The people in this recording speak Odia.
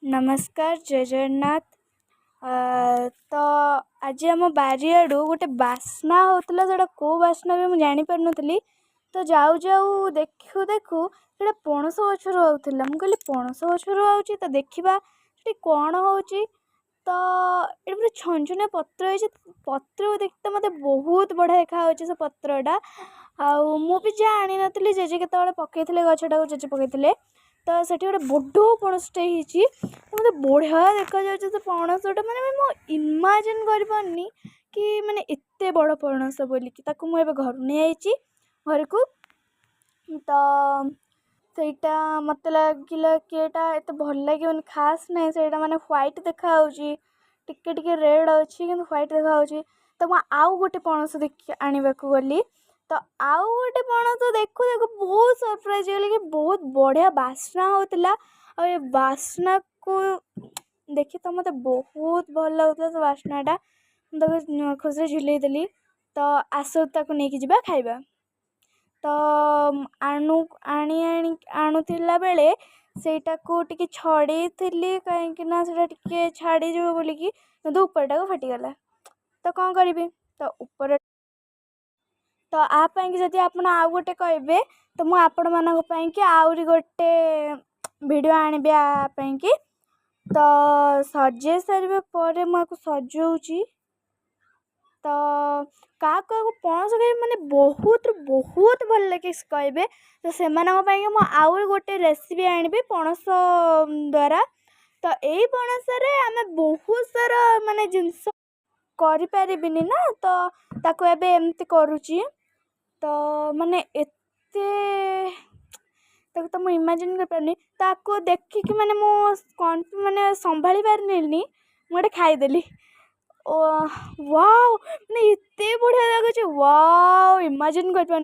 ନମସ୍କାର, ଜୟ ଜଗନ୍ନାଥ। ତ ଆଜି ଆମ ବାରିଆଡ଼ୁ ଗୋଟେ ବାସ୍ନା ହେଉଥିଲା। ସେଇଟା କେଉଁ ବାସ୍ନା ବି ମୁଁ ଜାଣିପାରୁନଥିଲି। ତ ଯାଉ ଯାଉ ଦେଖୁ ଦେଖୁ ସେଇଟା ପଣସ ଗଛରୁ ହେଉଥିଲା। ମୁଁ କହିଲି, ପଣସ ଗଛରୁ ହେଉଛି ତ ଦେଖିବା ସେଠି କ'ଣ ହେଉଛି। ତ ଏଇଟା ପୁରା ଛନଛନିଆ ପତ୍ର ହେଇଛି। ପତ୍ରକୁ ଦେଖି ତ ମୋତେ ବହୁତ ବଢ଼ିଆ ଦେଖାଯାଉଛି ସେ ପତ୍ରଟା। ଆଉ ମୁଁ ବି ଜାଣିନଥିଲି, ଜେଜେ କେତେବେଳେ ପକାଇଥିଲେ ଗଛଟାକୁ, ଜେଜେ ପକାଇଥିଲେ। ତ ସେଠି ଗୋଟେ ବଡ଼ ପଣସଟେ ହେଇଛି। ତ ମୋତେ ବଢ଼ିଆ ଦେଖାଯାଉଛି ସେ ପଣସଟା। ମାନେ ମୁଁ ଇମାଜିନ୍ କରିପାରୁନି କି ମାନେ ଏତେ ବଡ଼ ପଣସ ବୋଲିକି। ତାକୁ ମୁଁ ଏବେ ଘରୁ ନେଇଆଇଛି ଘରକୁ। ତ ସେଇଟା ମୋତେ ଲାଗିଲା କି ଏଇଟା ଏତେ ଭଲ ଲାଗିବନି, ଖାସ୍ ନାହିଁ ସେଇଟା। ମାନେ ହ୍ୱାଇଟ୍ ଦେଖାଯାଉଛି, ଟିକେ ଟିକେ ରେଡ଼୍ ଅଛି, କିନ୍ତୁ ହ୍ୱାଇଟ୍ ଦେଖାଯାଉଛି। ତ ମୁଁ ଆଉ ଗୋଟେ ପଣସ ଦେଖି ଆଣିବାକୁ ଗଲି। ତ ଆଉ ଗୋଟେ ପଣସ ଦେଖୁ ଦେଖୁ ବହୁତ ସରପ୍ରାଇଜ୍ ହେଇଗଲି କି ବହୁତ ବଢ଼ିଆ ବାସ୍ନା ହେଉଥିଲା। ଆଉ ଏ ବାସ୍ନାକୁ ଦେଖି ତ ମୋତେ ବହୁତ ଭଲ ଲାଗୁଥିଲା ସେ ବାସ୍ନାଟା। ମୁଁ ତାକୁ ଖୁସିରେ ଝୁଲେଇ ଦେଲି। ତ ଆସ, ତାକୁ ନେଇକି ଯିବା ଖାଇବା। ତ ଆଣୁ ଆଣି ଆଣି ଆଣୁଥିଲା ବେଳେ ସେଇଟାକୁ ଟିକେ ଛଡ଼େଇଥିଲି, କାହିଁକି ନା ସେଇଟା ଟିକେ ଛାଡ଼ିଯିବ ବୋଲିକି। କିନ୍ତୁ ଉପରଟାକୁ ଫାଟିଗଲା, ତ କ'ଣ କରିବି? ତ ଉପର ତ ଆ ପାଇଁକି ଯଦି ଆପଣ ଆଉ ଗୋଟେ କହିବେ, ତ ମୁଁ ଆପଣମାନଙ୍କ ପାଇଁକି ଆହୁରି ଗୋଟେ ଭିଡ଼ିଓ ଆଣିବି ଆ ପାଇଁକି। ତ ସଜେଇ ସାରିବା ପରେ ମୁଁ ଆକୁ ସଜଉଛି। ତ କାହାକୁ କାହାକୁ ପଣସ ଖାଇ ମାନେ ବହୁତ ବହୁତ ଭଲ ଲାଗେ କହିବେ, ତ ସେମାନଙ୍କ ପାଇଁକି ମୁଁ ଆହୁରି ଗୋଟେ ରେସିପି ଆଣିବି ପଣସ ଦ୍ୱାରା। ତ ଏଇ ପଣସରେ ଆମେ ବହୁତ ସାରା ମାନେ ଜିନିଷ କରିପାରିବିନି ନା, ତ ତାକୁ ଏବେ ଏମିତି କରୁଛି। ତ ମାନେ ଏତେ ତାକୁ ତ ମୁଁ ଇମାଜିନ୍ କରିପାରୁନି। ତାକୁ ଦେଖିକି ମାନେ ମୁଁ କ'ଣ ମାନେ ସମ୍ଭାଳି ପାରିଲିନି, ମୁଁ ଗୋଟେ ଖାଇଦେଲି। ଓ ୱାଓ, ମାନେ ଏତେ ବଢ଼ିଆ ଲାଗୁଛି, ୱାଓ, ଇମାଜିନ୍ କରିପାରୁନି।